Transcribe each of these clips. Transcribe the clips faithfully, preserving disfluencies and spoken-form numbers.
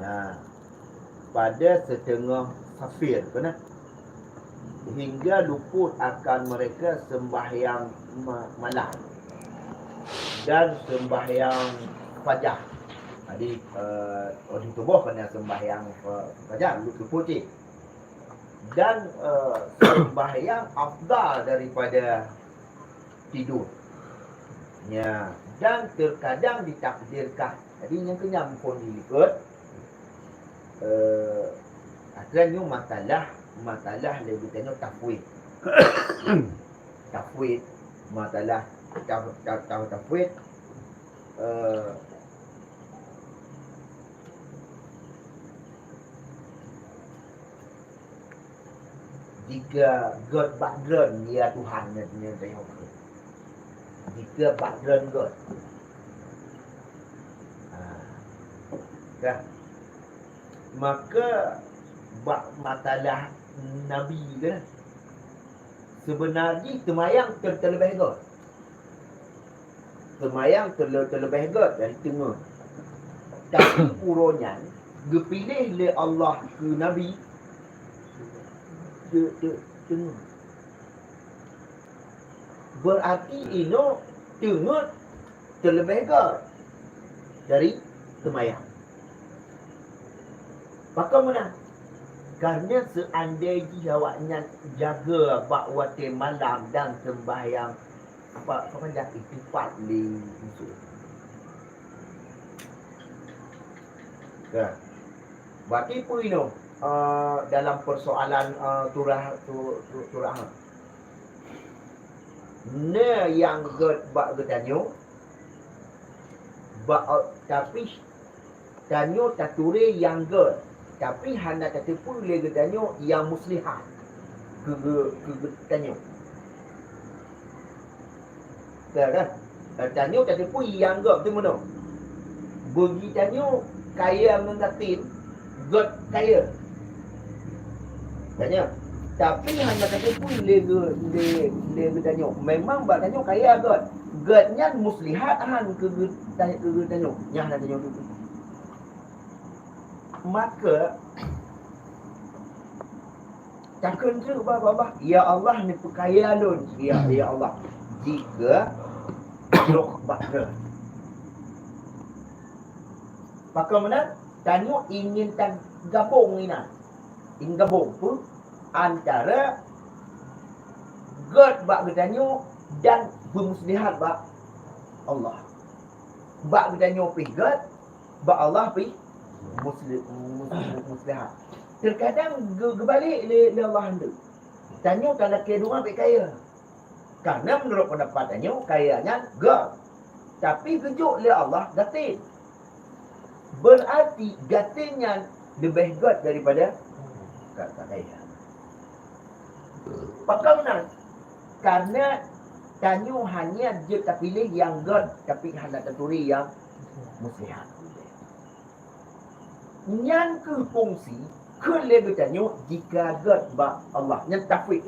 Nah, pada seteungoh safir, keunan. Hingga luput akan mereka sembahyang ma-, malam dan sembahyang fajar. Jadi, eh, oh, di tuboh keunan sembahyang fa-, fajar, lu-, luput cit. Dan, eh, sembahyang afdal daripada tidur. Ya, dan terkadang ditakdirkan. Jadi, nyang keunan phon dilikot, eh, atra nyoe masalah, masalah lé geutanyoe tafwid. Tafwid, masalah taf-, taf-, taf-, tafwid, eh, Jika gét bak droen, ya Tuhan, nyan, nyan tanyong. Jika bak droen gét. Ha. Dah. Maka bak masalah Nabi kan, sebenar jih teumayang ter-, teuleubeh gét. Seumayang teule-, teuleubeh gét dari teungeut. Tapi uroe nyan geupiléh lé Allah keu nabi teu-, teu-, teungeut. Beurati inoe teungeut teuleubeh gét dari seumayang. Pakon meunan? Karena seandai jih awaknyan jaga bak watée malam dan seumbahyang Apa, apa panjang istighfar lé musuh. Ka. Berarti peue inoe, eh, dalam persoalan, eh, turah, tu, tu, turah. Na nyang gét bak geutanyoe, bak, tapi Tanyoe taturé nyang gét, tapi hana tateupeue lé geutanyoe nyang muslihat keu geu-, keu geutanyoe. Ka, kan? Eh, tanyoe tateupeue nyang gét tu meunoe. Bagi tanyoe kaya ngon gasien, gét kaya. Tanyoe. Tapi hana tateupeue lé geu-, lé, lé geutanyoe. Memang bak tanyoe kaya gét. Gét nyan muslihat han keu geu-, keu geutanyoe. Nyan hana tanyoe teupeue. Maka, takheun treuk bak Allah, "Ya Allah, neupeukaya lôn, ya, ya Allah, jika roh bak keu." Pakon meunan, tanyoe ingin tagabong inan. Ingin gabong peue? Antara gét bak geutanyoe dan beumuslihat bak Allah. Bak geutanyoe pih gét, bak Allah pih musli-, mus-, mus-, muslihat. Terkadang geu-, geubalek lé, lé Allah nyan. Tanyoe talakée dua bék kaya. Karena menurut pendapat tanyoe, kaya nyan gét. Tapi geujok lé Allah gasien. Berarti gasien nyan leubeh gét daripada ka-, ka-, kaya. Pakon meunan? Karena tanyoe hanya jeuet tapiléh nyang gét, tapi hana taturi nyang muslihat. Nyan kheueh fungsi kheun lé geutanyoe jika gét bak Allah. Nyan tafwid.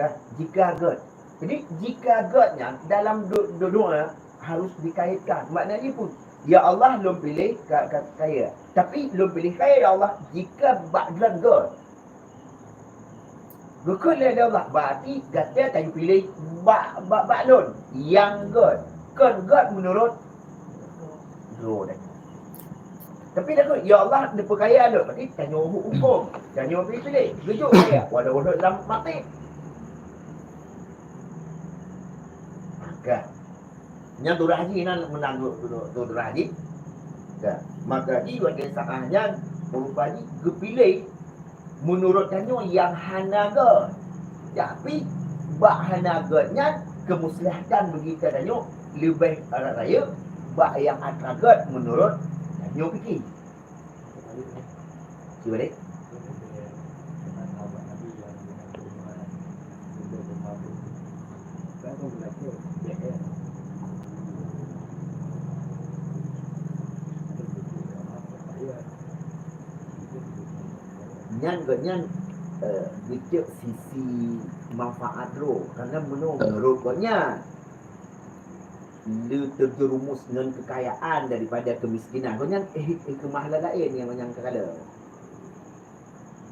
Nah, jika gét. Jadi, jika gét nyan dalam do-, do-, doa harus dikaitkan. Makna jih peue? Ya Allah, lôn piléh ka-, ka-, kaya. Tapi lôn piléh kaya, ya Allah, jika bak droen gét. Geukheun lé Allah, berarti gata ka geupiléh bak, bak, bak lôn nyang gét, kon gét meunurot droe. Tapi takheun, "Ya Allah, neupeukaya lôn," berarti tanyoe hu-, huköm, tanyoe piléh, geujok kaya, walaupun lam maté. Maka, Nyan turah jih nan meunan tu, tu, tu turah jih. Ka. Maka di watée saát nyan, rupa jih geupiléh meunurot tanyoe nyang hana gét. Tapi, bak hana gét nyan, keumuslihatan bagi tanyoe leubeh rayeuk bak nyang atra gét meunurot tanyoe pike. Cuba deh. Nyan gobnyan, eh, geucok sisi manfaat droe, karena meunoe meunurot gobnyan. le terjerumus ngon keukayaan daripada keumiskinan. Gobnyan, eh, hikmah laén nyang, nyang ka kalon.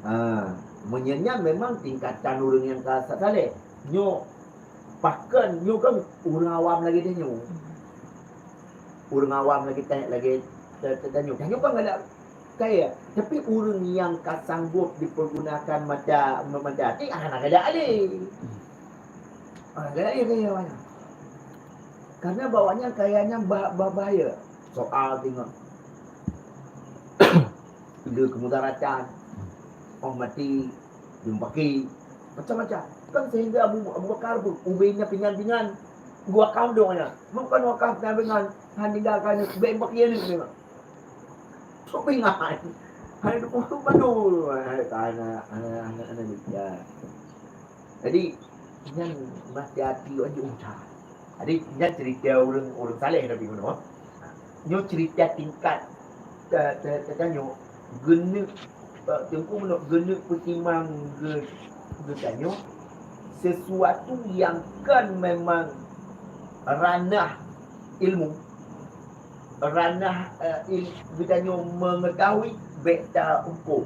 Ha, meunyoe nyan memang tingkatan ureuëng nyang ka sa-, saleh. Nyoe, bahkan nyoe kan ureuëng awam lagée tanyoe. Ureuëng awam lagée ta-, lagée ta-, ta-, tanyoe. Tanyoe kan galak kaya, tapi ureuëng nyang ka sanggup dipergunakan mata, mata até, hana galak alé. Hana galak alé kaya awaknyan. Karena bak awaknyan kaya nyan bah-, bah-, bahaya. Soal teungoh. Le keumudaratan, oh maté, jeumpaki, macam-macam. Kan sehingga Abu, Abu Bakar bu-, ubé na pingan-pingan, geuwakaf doh nyan. Bukan wakaf pingan-pingan, han tinggalkan, bèk bak kiri memang. Sok pingan. Hai, dukung tu baru. Hai, anak, anak, anak, anak ni. Ya. Jadi, nyan hati-hati laju that. Jadi, nyan cerita ureuëng, ureuëng saleh tapi bunoe. Nyoe cerita tingkat ta-, ta-, ta-, tanyoe, geuneuk, eh, Teungku Manok geuneuk peutimang geu-, geutanyoe sesuatu nyang kan memang ranah ilmu. Ranah, eh, il-, geutanyoe meungeutahui bèk tahukôm.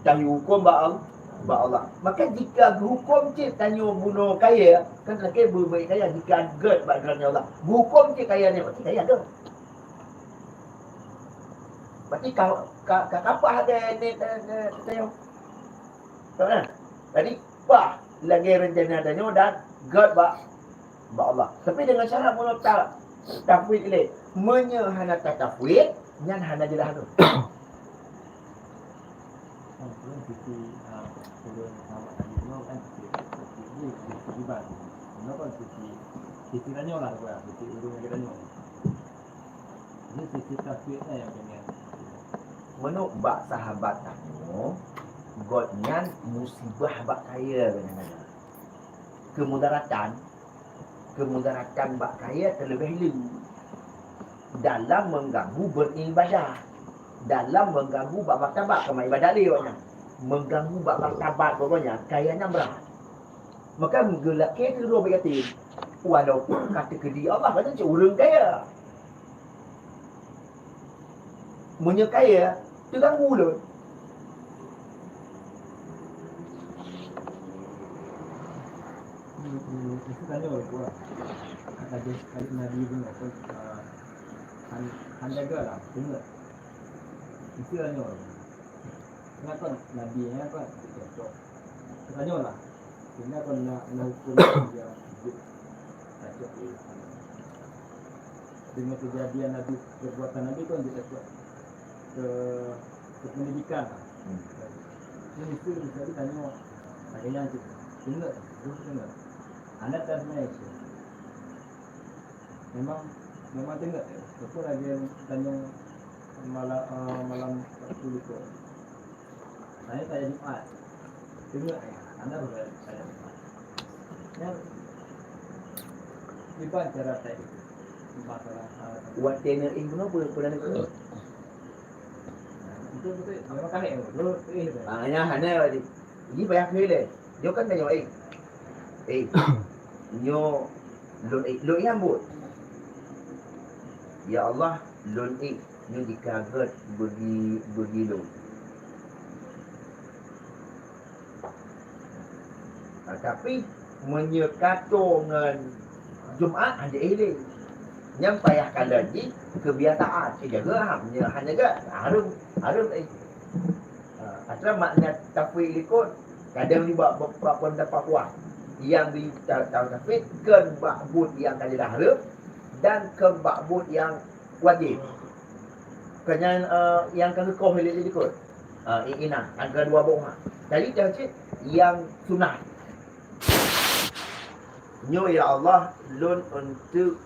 Tahukum bak Al-, bak Allah. Maka jika geuhukum cit tanyoe bunoe kaya, kan lakée beubeuet kaya jika gét bak droeneuh Allah. Geuhukum cit kaya nyoe, berarti kaya gét. Berarti ka, ka, ka kapah lagée ni, ni, ni, tanyoe. Tahu kan? Jadi, pah lagée rencana tanyoe dan gét bak bak Allah. Tapi dengan syarat meunyoe ta-, tafwid ilée. Meunyoe hana tatafwid, nyan hana jeulaih tu. Kan sisi, ah, turun sama tadi tu kan sisi, sisi, sisi ibadah. Kenapa sisi, sisi tanyoe lah, sisi ureuëng lagée tanyoe. Ini sisi tafwid lah yang pengen. Meunurot bak sahabat tanyoe, gobnyan musibah bak kaya kadang-kadang. Keumudaratan, keumudaratan bak kaya teuleubeh le dalam mengganggu beribadah, dalam mengganggu bak martabat, kama ibadat lé awaknyan, mengganggu bak martabat, pokoknya kaya nyan brat. Maka geulakée keu droe bak yatim, walaupun ka teukeudi Allah, padahai cit ureuëng kaya. Meunyoe kaya, teuganggu lôn. Itu tanya orang tua. Kata dia, kali Nabi pun apa, ah, han, han jaga lah, ingat. Itu tanya orang. Kenapa Nabi, kenapa cocok? Tanya lah. Sehingga kon na, na hukum yang hidup. Cocok dia. Dengan kejadian Nabi, perbuatan Nabi kan dia cocok ke, ke pendidikan lah. Hmm. Ini mesti, mesti tanya, tanya yang tu. Ingat, terus ingat. Anda tak sebenarnya itu. Memang, memang ingat ya. Betul lagi tanya malam, eh, malam waktu itu. Saya tanya Jumat. Ingat ya, anda boleh tanya Jumat. Yang, iban cara tanya itu. Masalah, eh, Watèe neuéh bunoe peue, peue na neuéh? Itu betul, memang kahek tu. Terus, eh, tu. Ah, nyan hana tadi. Jadi payah keu lé. Nyoe kan tanyoe éh. Eh, nyoe lôn éh, lôn éh ambot. Ya Allah, lôn éh, nyoe jika gét beugi, beugi lôn. Ha, tapi meunyoe ka toe ngon Jumat, hana éh lé. Nyan payah kalon jih keubiasaan. Eh, jaga ha, meunyoe hana jaga, hareuem, hareuem éh. Ha, atra makna tafwid likot, kadang di bak, bak, bak pendapat kuat. Nyang di ta-, ta-, tafwid kon bak buet nyang ka jeulaih hareuem dan kon bak buet nyang wajéb. Kon nyan, eh, nyang ka geukoh lé, lé likot. Ah, i-, inan, angka dua boh ha. Jadi, dah cit nyang sunat. Nyoe, ya Allah, lôn untuk,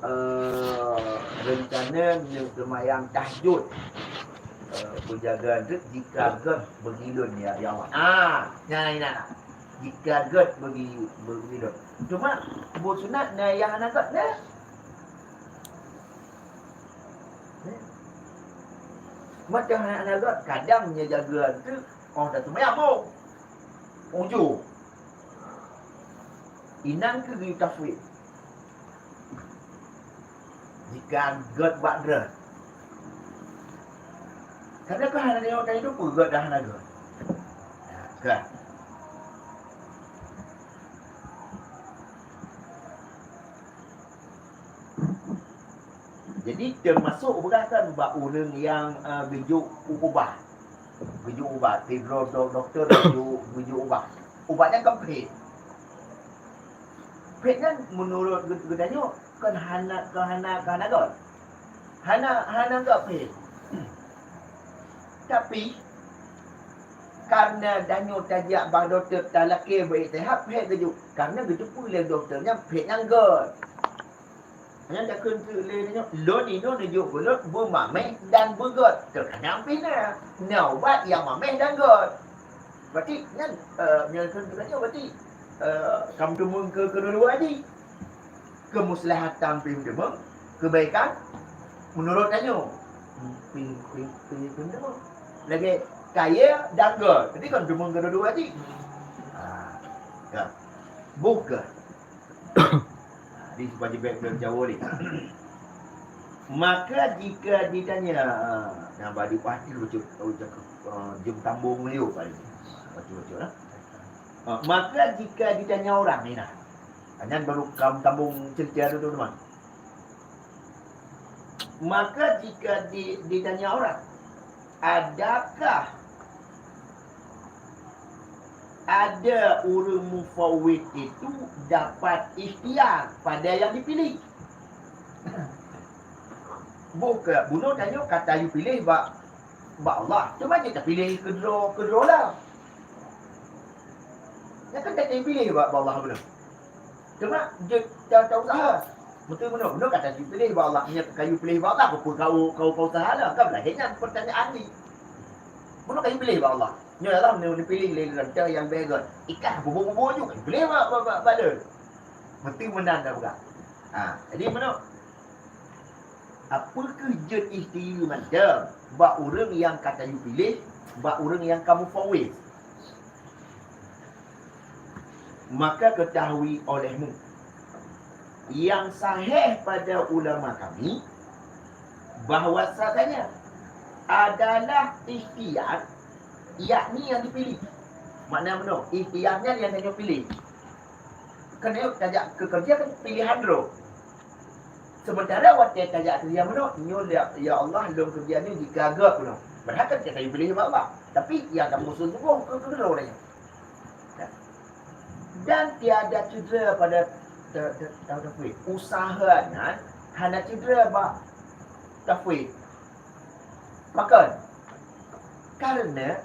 eh, rencana neuseumayang tahajud. Eh, peujaga reuek jika gét beugi lôn, ya, ya Allah. Ah, nyan, nyan. Jika gét beugi, beugi lôn. Cuma, buet sunat na nyang hana gét, na. Maka hana-hana gét, kadang nyoe jaga tu, oh, dah seumayang boh. Ujoe. Inan keuh geutafwid. Ka gét bak droe. Karena keuh hana teurimong tanyoe peugét dah hana gét. Ka. Jadi, teumasok peugah kan bak ureuëng nyang, eh, geujok u-, ubah. Geujok ubah. Sidroe dok-, dokto geujok, geujok ubah. Ubat nyan kan phet. Phet nyan meunurot geu-, geutanyoe kan hana, kan hana, kan hana gét. Hana, hana gét phet. Tapi, karena tanyoe tajak bak dokto talakée bak itihad, phet geujok. Karena geuteupeue lé dokto nyan phet nyan gét. Nyan takheun keu lé nyoe, lôn inoe neujok keu lôn beumameh dan beugét. Teukanang pih na, na ubat nyang mameh dan gét. Berarti nyan, eh, nyan kheun keu tanyoe berarti, eh, ka meuteumèe keu, keu dua-dua jih. Keumuslahatan pih meuteumèe, keubaikan meunurot tanyoe pih, pih, pih, pih meuteumèe. Lagèe kayèe dan gét, berarti ka meuteumèe keu dua-dua jih. Ha, ka. Boh gét. Jadi, supaya jibek peue jawa ni. Maka jika ditanya, nah, badi pasti baca, baca, eh, jeuem tambong ni, yuk, kali. Baca, baca, lah. Eh, maka jika ditanya orang ni, nah. Nyan baru kam tambong cerita tu, teman-teman. Maka jika di, ditanya orang, adakah ada ureuëng mufawwid itu dapat ikhtiar pada yang dipilih? Boh gét, bunoe tanyoe ka tayue piléh bak, bak Allah. Cuma jeuet tapiléh keudroe, keudroe lah. Nyan kan ka tayue piléh bak, bak Allah bunoe. Cuma jeuet ta-, tausaha. Beutôi bunoe, bunoe ka tayue piléh bak Allah. Nyan ka tayue piléh bak Allah, peue kau, kau, kau usaha lah. Kan lagèe nyan pertanyaan ni. Bunoe ka tayue piléh bak Allah. Nyoe Allah neupiléh lé lôn nyang bèe gét. Ikah bubu-bubu ju ka tayue piléh bak, bak, bak, bak lôn. Beutôi meunan dah bukan. Ha, jadi bunoe. Apa kheueh jeuet ikhtiar mantong bak ureuëng nyang ka tayue piléh, bak ureuëng nyang ka mufawwid? Maka ketahui olehmu, yang sahih pada ulama kami, bahwasanya adalah ikhtiar, yakni yang dipilih. Makna bunoe, ikhtiar nyan nyang tanyoe piléh. Kan tanyoe tajak keu keureuja kan pilihan droe. Sementara watèe tajak keureuja bunoe, nyoe ya, ya Allah, lôn keureuja nyoe jikagok bunoe. Padahai kan ka tayue piléh bak Allah. Tapi nyang ka meusumbông keu, keu droe nyan. Dan tiada cedera pada ta-, ta-, ta-, tafwid. Usaha nyan hana cedera bak tafwid. Pakon? Karena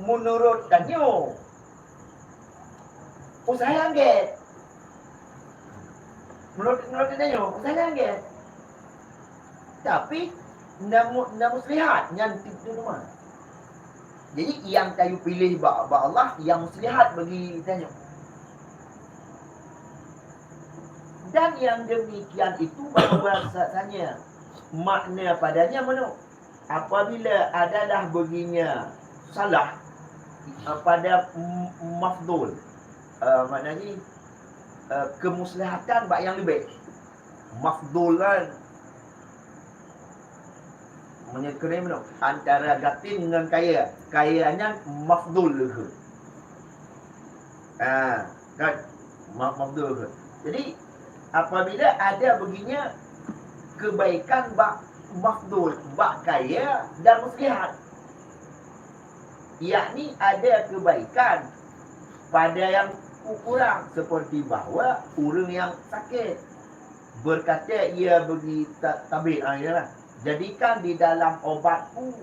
meunurot tanyoe, usaha nyang gét. Meunurot, meunurot tanyoe, usaha nyang gét. Tapi, na mu-, na muslihat, nyan ti-, teuma. Jadi, nyang tayue piléh bak, bak Allah, nyang muslihat bagi tanyoe. Dan yang demikian itu bahwasanya makna padanya bunoe. Apabila adalah baginya salah, eh, pada m-, mafdhul, eh, makna jih, eh, kemuslihatan bak nyang leubeh. Mafdhul kan, meunyoe keuneuk meunoe, antara gatin ngon kaya. Kaya nyan mafdhul leuheut. Ah, kan? Ma-, mafdhul leuheut. Jadi, apabila ada baginya kebaikan bak mafdhul, bak kaya dan muslihat. Yakni ada kebaikan pada yang ku-, kurang, seperti bahwa ureuëng nyang sakét berkata ia bagi ta-, tabib, ah, iyalah, "Jadikan di dalam obatku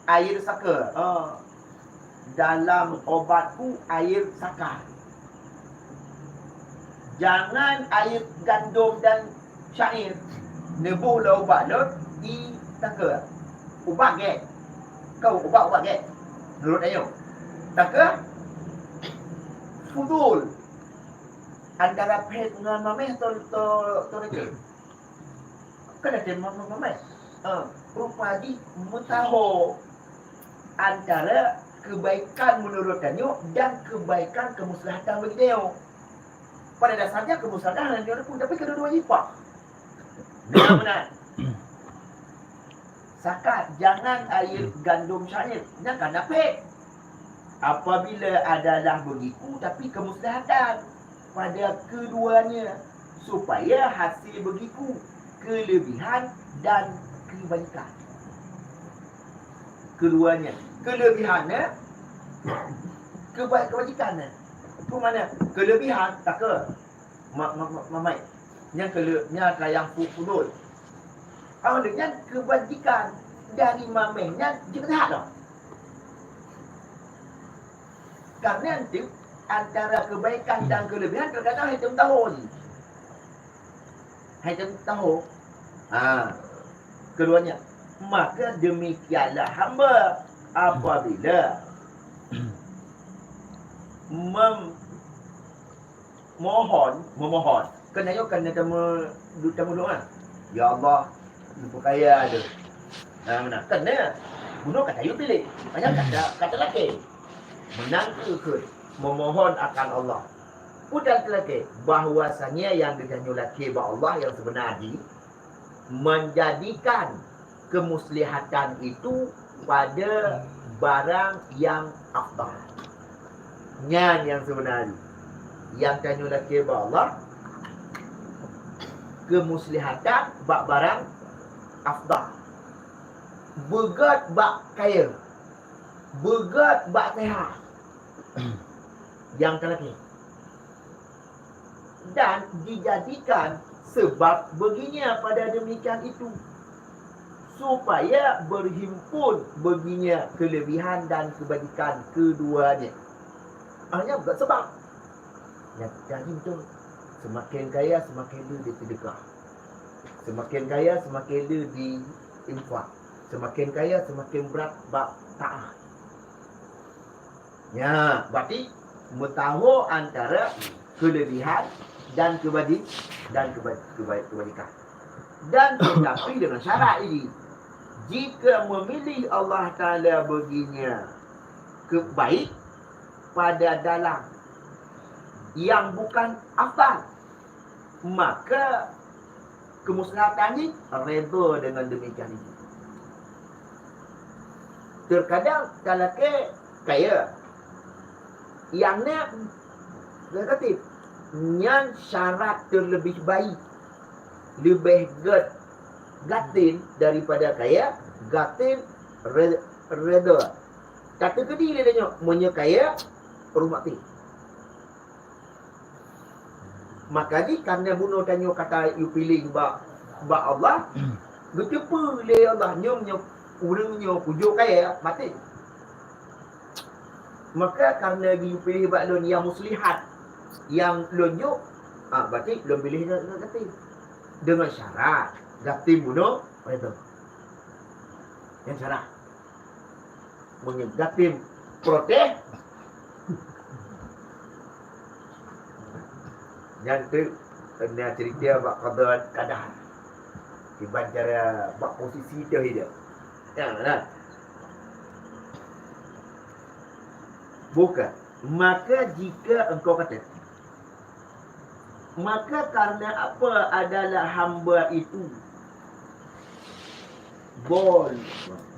air saka, ah, dalam obatku air saka. Jangan air gandum dan syair." Neuboh lé ubat lôn, ie saka. Ubat gét. Keu ubat, ubat gét. Nurot ayue. Saka fudul. Antara phét ngon mamèh atau, atau, atau racun. Kan ada ma-, ma-, mamèh. Ha, rupa jih meusaho antara kebaikan menurut tanyoe dan kebaikan kemuslihatan bagi tanyoe. Pada dasarnya kemuslihatan hana tanyoe pun, tapi kedua-dua jih pah. Nah, meunan. Sakat, jangan air gandum syair. Nyan ka na phét. Apabila adalah begitu, tapi kemuslihatan pada keduanya, supaya hasil begitu, kelebihan dan kebaikan. Keduanya, kelebihannya, keba-, kebajikannya. Itu mana? Kelebihan, tak ke? Ma-, ma-, ma-, mamai. Nyang kele-, nyang ka nyang fu-, fudul. Awak nyan kebajikan dari mamai nyan jeuet that loh. Karena nanti antara kebaikan dan kelebihan terkadang hai teuntahô jih. Hai teuntahô. Ha. Keduanya. Maka demikianlah hamba apabila mem-, mohon, memohon. Kan ayo kan tamu, tamu doa. Ya Allah, neupeu kaya lé. Nah, nah, kan ya. Bunoe kata yue piléh. Banyak kata, kata laki. Menang ke, ke memohon akan Allah. Udah laki, bahwasanya yang geutanyoe laki bak Allah yang sebenar di menjadikan kemuslihatan itu pada barang yang afdal. Nyan yang sebenar. Yang tanyoe lakée bak Allah, kemuslihatan bak barang afdal. Beugét bak kaya, beugét bak sehat. Nyang ka lakée. Dan dijadikan sebab baginya pada demikian itu, supaya berhimpun baginya kelebihan dan kebajikan keduanya. Hanya bukan sebab. Nyata betul. Semakin kaya, semakin le diseudeukah. Semakin kaya, semakin le diinfak. Semakin kaya, semakin brat bak taat. Ya, berarti meutaho antara kelebihan dan kebaji-, dan keba-, keba-, kebajikan. Dan tetapi dengan syarat ini, jika memilih Allah Taala baginya ke-, baik pada dalam yang bukan afdal, maka kemuslihatan ni redha dengan demikian itu. Terkadang talakée kaya, nyang na negatif, nyan syarat terlebih baik, leubeh gét gatin daripada kaya, gatin re-, redha. Tateukeudi lé tanyoe, meunyoe kaya, rumah ti. Maka jih karena bunoe tanyoe kata yue piléh bak, bak Allah, geuteupeue lé Allah nyoe, nyoe ureuëng nyoe kujok kaya maté. Maka karena yue piléh bak lôn nyang muslihat nyang lôn jok, ah, berarti lôn piléh ngon, ngon gatin. Dengan syarat gatin bunoe redha. Nyan syarat. Meunyoe gatin protes, nyan teuk na cerita bak qada qadar. Kiban cara bak posisi teuh hidup. Ya, nah. Bukan. Maka jika engkau kata, maka karena apa adalah hamba itu bol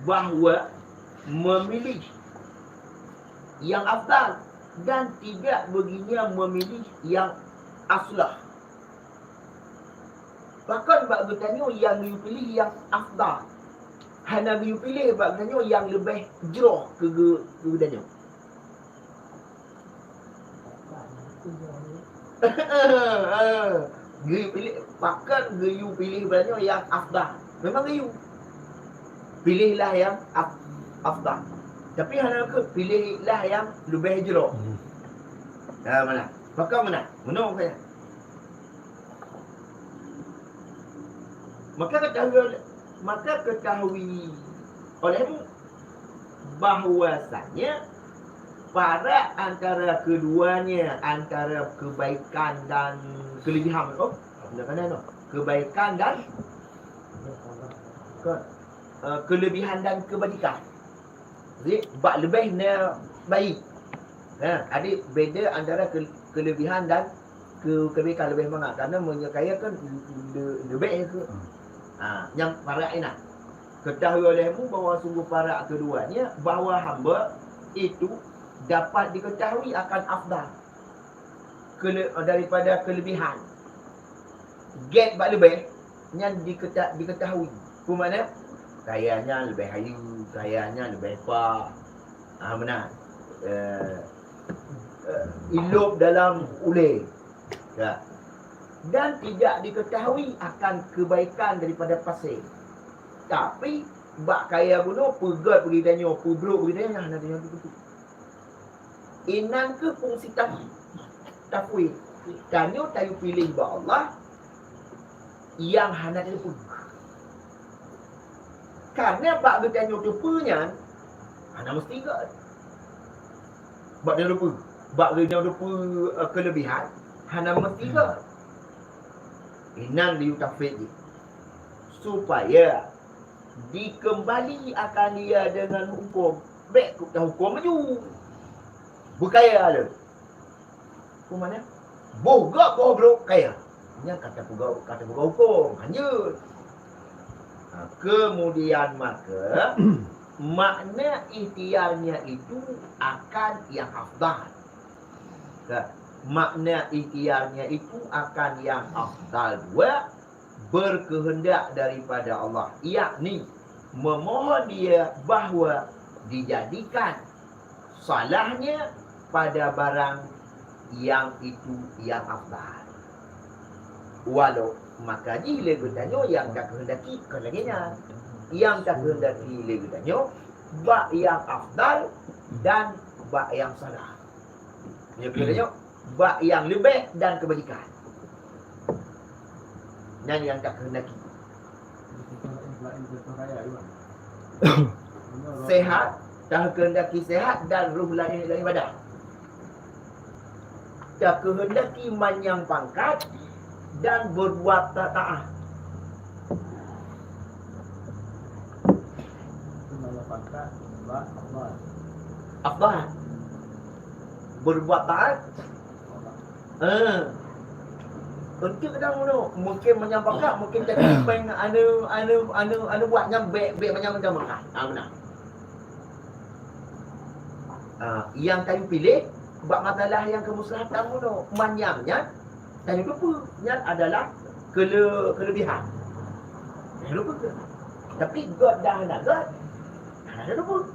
bahwa memilih yang afdal dan tidak baginya memilih yang aslah. Bahkan bak geutanyoe nyang geupiléh nyang afdal. Hana geupiléh bak geutanyoe nyang leubeh jroh keu geu-, keu geutanyoe. Geupiléh, bahkan geuyue piléh bak geutanyoe nyang afdal. Memang geuyue. Piléhlah nyang af-, afdal. Tapi hana keu piléhlah nyang leubeh jroh. Hmm. Ha, mana? Maka mana? Meunoe kaya. Maka ketahui, maka ketahui olehmu bahwasanya parak antara keduanya, antara kebaikan dan kelebihan, oh, bukan, no. Kebaikan dan ke-, eh, kelebihan dan kebajikan. Jadi, bak leubeh na baik. Ha, jadi beda antara ke-, kelebihan dan ke-, kebaikan leubeh mangat. Karena meunyoe kaya kan le-, leubeh ke. Hmm. Ha, nyang parak inan. Ketahui olehmu bahwa sungguh parak keduanya bahwa hamba itu dapat diketahui akan afdal kele-, daripada kelebihan. Gét bak leubeh nyan diketa-, diketahui. Peue makna? Kaya nyan leubeh hayeue, kaya nyan leubeh pah. Ah, meunan. Eh, eh, ilop dalam ulée. Ya. Dan tidak diketahui akan kebaikan daripada pasé. Tapi, bak kaya bunoe, peugét bagi tanyoe, peubrok bagi tanyoe, nah, hana tanyoe teupeue. Inan keuh fungsi taf-, tafwid. Tanyoe tayue piléh bak Allah nyang hana teupeue. Karena bak geutanyoe teupeue nyan, hana meusti gét. Bak geutanyoe teupeue, bak geutanyoe teupeue, eh, keulebihan, hana meusti gét. Inan liyue tafwid jih. Supaya dikeumbali akan ia deungon hukôm. Bék tahukom laju. Beukaya lé. Peue makna? Boh gét, boh brok, kaya. Nyan ka tapeugah, ka tapeugah hukôm. Lanjut. Ha, kemudian maka, makna ikhtiarnya itu akan yang afdal. Ka, makna ikhtiarnya itu akan yang afdal dua, berkehendak daripada Allah, yakni memohon Dia bahwa dijadikan salahnya pada barang yang itu yang afdal. Walau maka jih lé geutanyoe nyang takeuhendaki kon lagée nyan. Nyang takeuhendaki lé geutanyoe bak nyang afdal dan bak nyang salah. Nyoe keuh nyoe, bak nyang leubeh dan keubajikan. Nyan nyang takeuhendaki. Sehat, takeuhendaki sehat dan roh laén dalam ibadah. Takeuhendaki manyang pangkat dan berbuat ta-, taat. Afdal. Berbuat taat. Eh. Untuk kadang meunoe, mungkin manyang pangkat, mungkin jadi peng anu, anu, anu, anu buat nyang bék, bék manyang macam mana. Ah, beuna. Ah, nyang tanyoe piléh, bak masalah nyang keumuslahatan meunoe, manyang nyan, tanyoe teupeue, nyan adalah keule-, keulebihan. Tanyoe teupeue. Tapi gét dan hana gét, hana teupeue.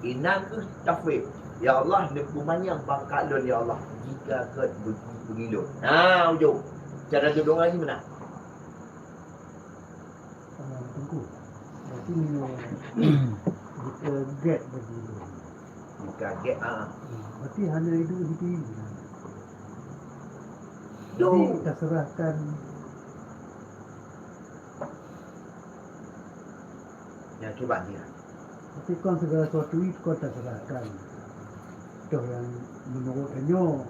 Inan keuh tafwid. Ya Allah, neupeumanyang pangkat lôn, ya Allah, jika gét bagi, bagi lôn. Ha, ujong. Cara judong lagi meunan. Ah, Teungku. Berarti meunyoe jika gét bagi lôn. Jika gét, ah. Hmm, berarti hana idup sendiri. Jadi, taserahkan. Nyang kiban dia. Tapi kon segala sesuatu itu kon taserahkan. Toh nyang menurut tanyoe,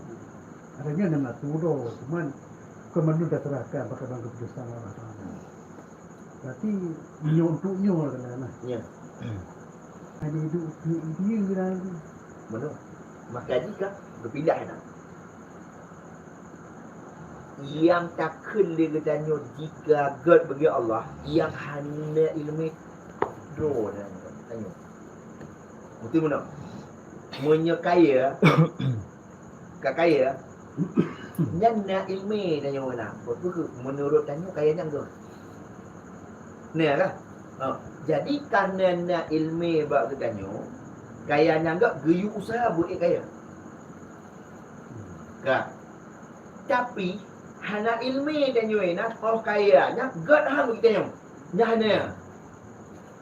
adanya nama tu doh, cuman kon mandum taserahkan pakai bang keputusan Allah Taala. Berarti nyoe untuk nyoe lah kena lah. Ya. Hanya hidup untuk dia lah. Betul. Maka jika berpindah dah. Nyang takheun lé geutanyoe jika gét bagi Allah, nyang hana iéleumé droe tanyoe. Beutôi meunoe? Meunyoe kaya, ka kaya, nyan na iéleumé tanyoe na. Beutôi keu meunurot tanyoe kaya nyan gét. Na kan? Ha. Jadi, kareuna na iéleumé bak geutanyoe, kaya nyan gét geuyue useuha beuék kaya. Ka. Tapi, hana iéleumé tanyoe na, óh kaya nyan gét han beuék tanyoe. Nyan hana.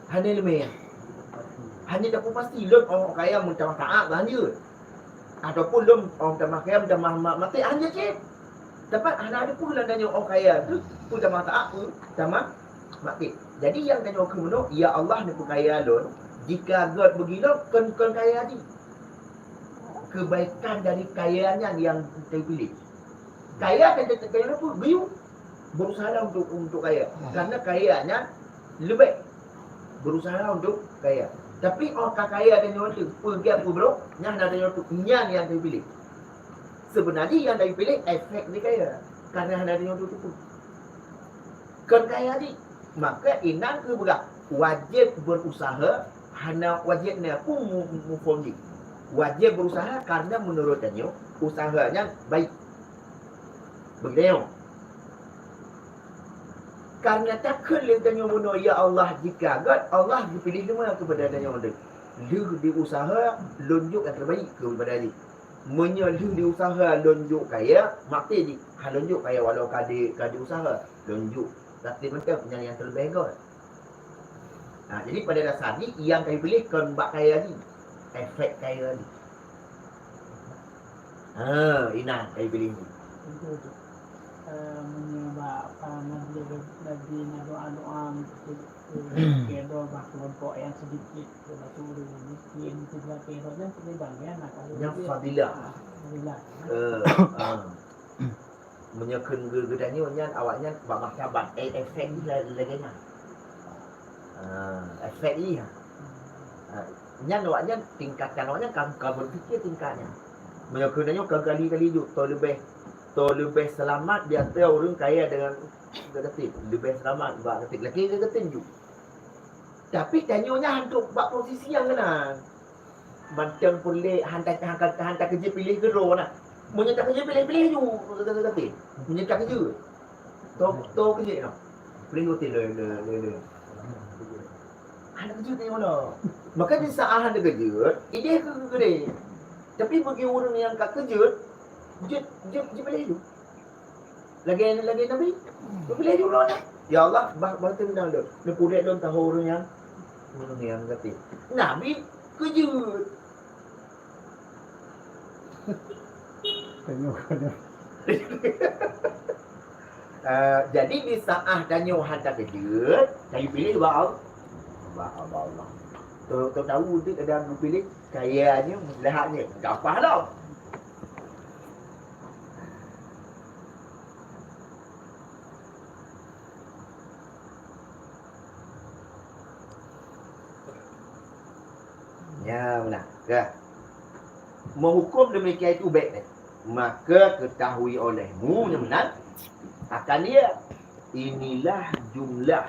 Hana iéleumé. Hana tapeupasti lôn óh kaya meutamah taát hanjeuet. Ataupun lôn óh tamah kaya meutamah ma-, maté hanjeuet cit. Teuma hana teupeue lôn tanyoe óh kaya tu, peue tamah taát, peue tamah maté. Jadi nyang tanyoe kheun meunoe, "Ya Allah, neupeukaya lôn, jika gét bagi lôn, kon, kon kaya jih." Kebaikan dari kaya nyan nyang teupiléh. Kaya kan teupiléh pun geuyue berusaha untuk, untuk kaya. Karena kaya nyan leubeh berusaha untuk kaya. Tapi óh ka kaya tanyoe tu, peugah peubrok, nyan hana tanyoe tu, nyan nyang teupiléh. Sebenarnya nyang teupiléh efek di kaya. Karena hana tanyoe tu, tu pun. Kon kaya jih. Maka inan keuh peugah, wajéb berusaha, hana wajéb na pun mu-, mu-, muphom jih. Wajéb berusaha karena menurut tanyoe, usaha nyan baik. Bagi tanyoe. Karena takheun lé tanyoe bunoe, "Ya Allah, jika göt, Allah geupiléh teuma keupada tanyoe." Lheueh diusaha, lôn jok nyang terbaik keupada jih. Meunyoe lheueh diusaha lôn jok kaya, maté jih. Ha lôn jok kaya walau ka di, ka diusaha, lôn jok. Tapi mantong nyang, nyang terlebih göt. Ha, jadi pada dasar jih, nyang ka geupiléh kon bak kaya jih. Efek kaya jih. Ha, inan ka geupiléh jih. Itu, itu. Eh, meunyoe bak, apa, majlis Nabi na doa-doa, meukeusut, eh, keudroe bak kelompok nyang sedikit, termasuk ureueng miskin, itu juga keudroe nyan sebagai bagian lah, kalau Nyan dia, fadilah. Ah, fadilah, ya. Eh, ah. Meunyoe kheun geu-, geutanyoe nyan, awaknyan bak martabat, eh, efek jih la-, lagèe nyan. Ah, efek jih. Ah, nyan awaknyan tingkatan awaknyan ka, ka berpikir tingkat nyan. Meunyoe kheun tanyoe ka kali-kali jok, to leubeh, to leubeh seulamat di ateueh ureueng kaya dengan geutem. Leubeh seulamat bak geutem. Lakèe geutem jok. Tapi tanyoe nyan hantom bak posisi nyang keunan. Mantong peureulèe han ta-, han ka, han takeujeuet piléh keudroe na. Meunyoe takeujeuet piléh, piléh ju, kata, kata, kata. Meunyoe takeujeuet, to, to keujeuet na. Piléh hotel le, le, le, le. Han takeujeuet ni mana. Maka di saat han takeujeuet, idéh keu, keu, keu deh. Tapi bagi ureueng nyang ka keujeuet, jeuet, jeuet, jeuet piléh ju. Lagèe, lagèe Nabi, geupiléh ju lôn. Ya Allah, bah, bah teuntang lôn. Neupeudek lôn tahô ureueng nyang, ureueng nyang gata. Nabi keujeuet. Tanyoe, tanyoe. Eh, jadi di saat tanyoe han takeujeuet, tanyoe piléh bak Allah. Bak, bak Allah. Tahu, tahu, tahu tu kadang geupiléh kaya nyoe, leuhat nyoe, gampang lah. Nyan meunan, ka. Meuhuköm demikian itu bèk deh. Maka ketahui olehmu, nyan meunan, akan dia, inilah jumlah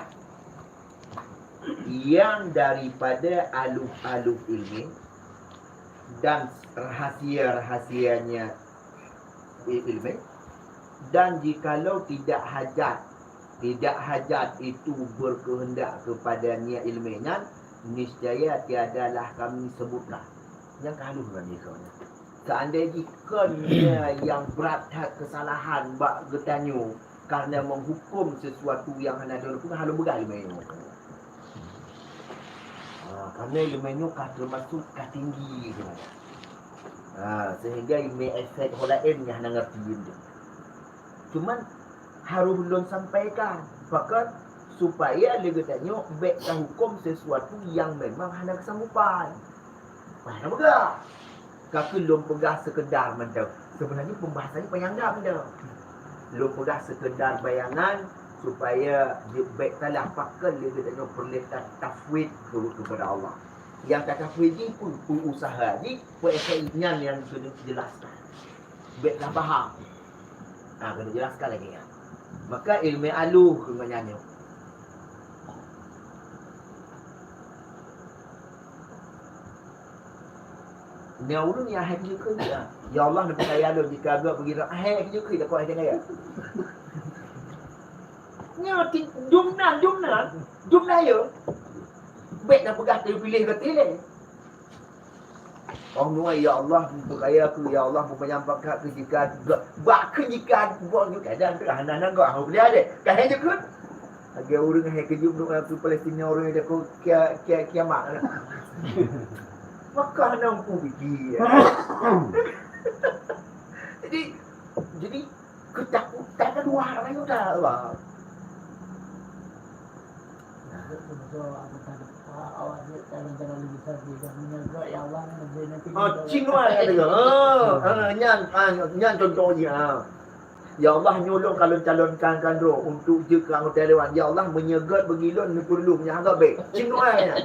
yang daripada aluf-aluf ilmu dan rahasia-rahasianya ilmu, dan jikalau tidak hajat, tidak hajat itu berkehendak kepadanya ilmu nyan, niscaya tiadalah kami sebutkan. Nyang ka halus ngon jih keu nyan. Seandai jih kon nyan nyang brat that kesalahan bak geutanyoe karena menghukum sesuatu yang hana ada hukum, hana peugah ilmu nyoe. Ha, karena ilmu nyoe ka termasuk ka tinggi sebenarnya. Ha, sehingga ilmu efek ho laén nyang hana ngerti. Cuman harus lôn sampaikan, pakon supaya lé geutanyoe bèk tahuköm sesuatu yang memang hana keusanggupan. Hana peugah. Ka keuh lôn peugah sekedar mantong. Sebenarnya pembahasan nyoe panyang that mantong. Lôn peugah sekedar bayangan supaya bèk salah pakon lé geutanyoe peureulèe ta-, tafwid keu-, kepada Allah. Nyang tatafwid jih peu-, peu usaha jih, peu efek nyan nyang keuneuk jelaskan. Bèk salah paham. Ha, keuneuk jelaskan lagèe nyan. Maka ilmu alu keu ngon nyan nyoe. Nyoe ureueng nyang hai keujeuet keu dia. Ya Allah, neupeukaya lôn jika geuh beugila hai keujeuet keu dia, kok hai kaya. Nyoe ti-, jumlah, jumlah, jumlah ya. Bèk na peugah teupiléh geutilèe. Oh nuai, ya Allah, beukaya keu, ya Allah, beupanyang pangkat keu jika, bak keu jika, buat nyoe kadang tu hana-hana gak, hana boleh ada. Kan hai jeuet keu? Lagèe ureueng hai keujeuet nyoe keu Palestina, ureueng ada keu kia-, kia-, kiamat. Maka hana mampu fikir. Jadi, jadi, ketakutan kan dua hal lain dah, bang. Oh, cing wah kata dia. Oh, oh, nyan, ah, nyan contoh jih, ah. Ya Allah, nyoe lôn ka lôn calonkan keu droe untuk jeuet keu anggota dewan. Ya Allah, meunyoe göt bagi lôn, neupeurlu meunyoe göt bèk. Cing wah nyan.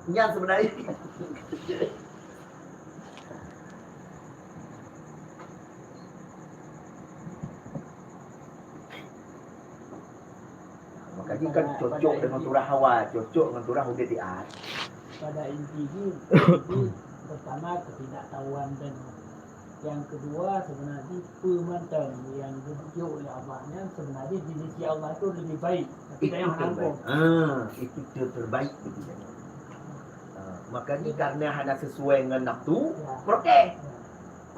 Nyan sebenarnya. Jadi kan cocok dengan turah hawa, cocok dengan turah udeb di at. Pada inti jih, itu pertama ketidaktahuan dan yang kedua sebenarnya peue mantong yang ditunjuk oleh Allah nyan sebenarnya di sisi Allah itu lebih baik. Tapi itu yang terbaik. Ah, itu ter- terbaik bagi dia. Ah, makanya karena hana sesuai dengan nafsu, ya, protes. Ya.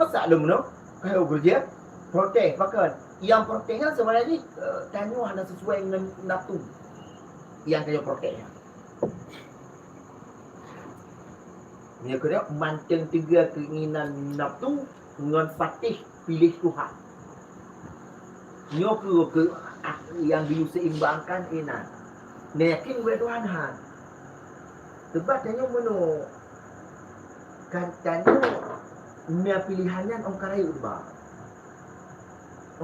Masa lom no? Kalau kerja, protes. Bahkan yang protes nyan sebenarnya eh, tanyoe hana sesuai dengan nafsu. Yang tanyoe protes nyan. Nyoe keunoe mantong teuga keinginan nafsu ngon patéh piléh Tuhan. Nyoe keuh, keuh nyang geuyue seimbangkan inan. Neuyakin ubak Tuhan han. Sebab tanyoe meunyoe kan tanyoe na piléhan nyan ôn ka rayeuk ba.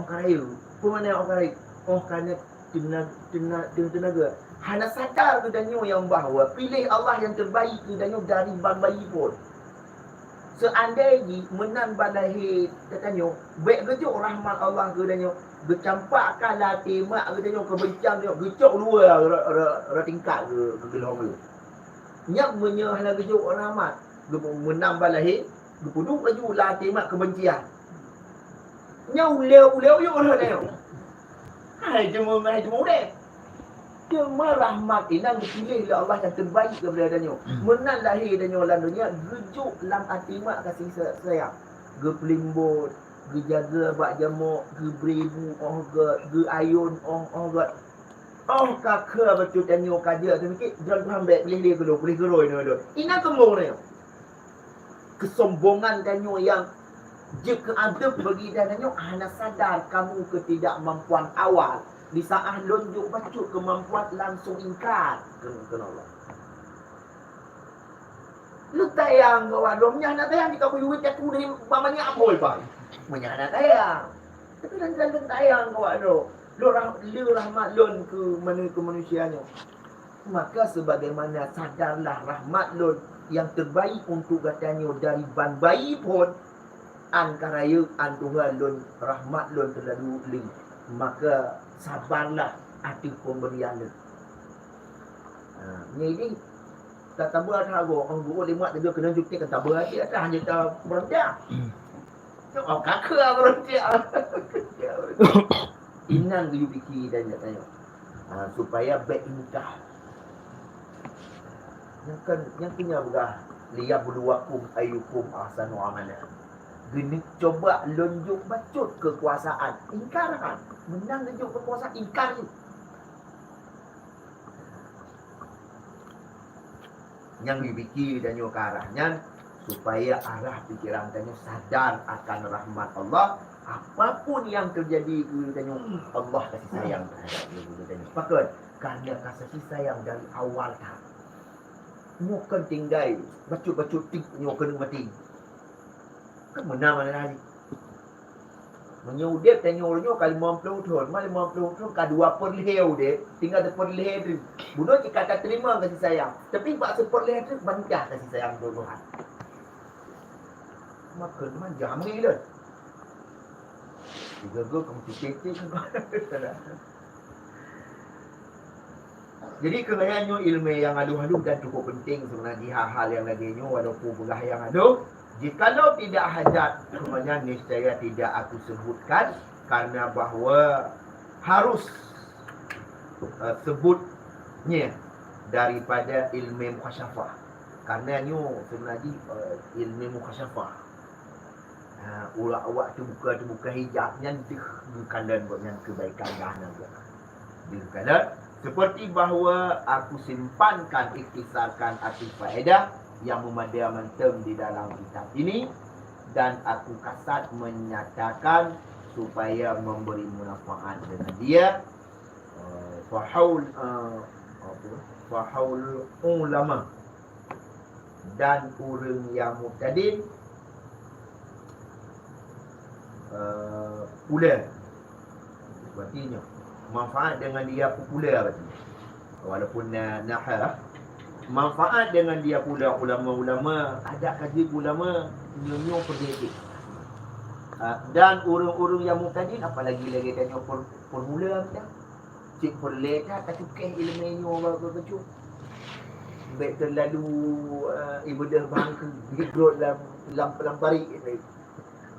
Ôn ka rayeuk. Peue makna ôn ka rayeuk? Ôn ka na teuna-, teuna-, teuna-, teunaga. Hana sadar geutanyoe nyang bahwa piléh Allah nyang terbaik geutanyoe dari ban bayi phon. Seandai jih meunan ban lahé geutanyoe, bék geujok rahmat Allah geutanyoe, geucampak ka lam até mak geutanyoe keubencian nyoe, geucok luwa ra-, ra-, ra tingkat geu-, geugeulhong geuh. Nyan meunyoe hana geujok rahmat, geu-, meunan ban lahé, geupeuduek laju lam até mak keubencian. Nyan ulée-ulée uyuek lagée nyoe. Hai teuma, hai teuma udeb. Teuma rahmat inan geupiléh lé Allah nyang terbaik daripada tanyoe. Meunan lahé tanyoe lam donya, geujok lam até mak kasih sa-, sayang. Geupeulimbot, geujaga bak jamok, geubri bu óh gét, geuayôn óh, óh gét. Óh ka keu bacut tanyoe ka jeuet teumikir, droe Tuhan bék piléh lé keu lôn, piléh keu droe nyoe lôn. Inan keumbong nyoe. Kesombongan tanyoe nyang jeuet keu adeueb bagi tanyoe hana sadar kamu ketidakmampuan awal. Di saat lôn jok bacut keumampuan langsung ingkar keu, keu Allah. Lôn tayang keu awak lôn, meunyo hana tayang, jika kuyue caku dari bak manyak amboi pai. Meunyo hana tayang. Tapi lôn, lôn tayang keu awak lôn. Lôn rah-, lé rahmat lôn keu manu-, keu manusia nyoe. Maka sebagaimana sadarlah rahmat lôn yang terbaik untuk gata nyoe dari ban bayi phon, an ka rayeuk an Tuhan lôn rahmat lôn teulalu lé. Maka sabarlah ateueh pemberian lôn. Ha, nyan ini Tataba that goe, oh, guru lima tiga kena jutik kan taba aja dah hanya ta berontak. Cuma kakak berontak. Inan geuyue pike dan nak tanya. Ha, supaya baik ingkar. Yang kan, yang punya begah, liyabluwakum ayyukum ahsanu amala. Geuneuk coba lôn jok bacut kekuasaan. Ingkar kan? Menang lôn jok kekuasaan, ingkar ni. Nyang dipike tanyoe ke arah nyan, supaya arah pikiran tanyoe sadar akan rahmat Allah. Apapun yang terjadi keu tanyoe, Allah kasih sayang terhadap diri tanyoe. Pakon? Karena kasih sayang dari awal that. Nyoe kan tinggai bacut-bacut tik nyoe keuneuk maté. Kan meunan mana hari. Meunyoe udeb tanyoe uroe nyoe ka limong ploh thon, ma limong ploh thon ka dua peureulhèe udeb, tinggai sipeureulhèe teuk. Bunoe cit ka tateurimong kasih sayang, tapi bak sipeureulhèe teuk bantah kasih sayang Tuhan. Maka teuma jamé lôn. Tiga go kamu titik-titik. Jadi, keunayan nyoe ileumèe nyang halôh-halôh dan cukup penting seubeuna jih hal-hal nyang lagèe nyoe, walaupun peugah nyang halôh. Jikalau tidak hajat, semuanya niscaya tidak aku sebutkan, karena bahwa harus, eh, sebutnya daripada ileumèe mukasyafah. Karena nyoe seubeuna jih, eh, ileumèe mukasyafah. Ha, uroe awak teubuka-teubuka hijab nyan deuh geukalon gobnyan keubaikan dan hana geuh. Deuh geukalon, seperti bahwa aku simpankan, ikhtisarkan arti faedah yang memadai mantong di dalam kitab ini, dan aku kasat menyatakan supaya memberi manfaat dengan dia. Eh, fahaul, eh, apa? Fahaul ulama. Dan ureuëng nyang muhtadin, eh, pula. Berarti nyoe, manfaat dengan dia pula berarti. Walaupun na, na ha, manfaat dengan dia pula ulama-ulama, adak kaji ulama, nyoe-nyoe peureulèe. Ah, dan ureuëng-ureuëng nyang muhtadin, apalagi lagèe tanyoe per-, permula kita. Cit peureulée that tacukéh iéleumé nyoe bak bacut. Bék teulalu, eh, ibeudôh bangkeue, digrot lam, lam, lam parit.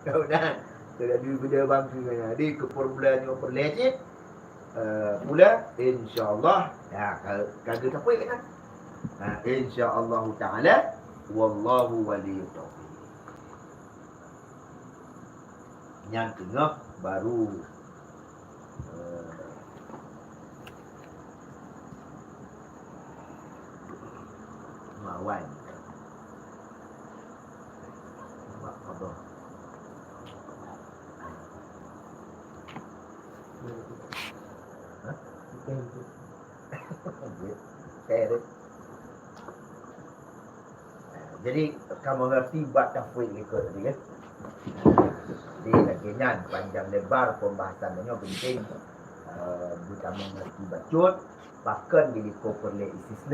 Tahu dah? Teulalu ibeudôh bangkeue. Jadi, keu formula nyoe peureulée cit, eh, pula, insya Allah, ya, ka, ka geutapeuék kan? Ha, insya Allahu Ta'ala, wallahu waliyut taufiq. Nyang teungoh baru, eh, mawan. Mak Allah. Hah? Oke, deh. Jadi, kamu ngerti bab tafwid likot tadi, kan? Jadi, lagèe nyan, panjang lebar pembahasan nyoe penting, eh, kamu ngerti bacut, bahkan di likot peureulée istisna.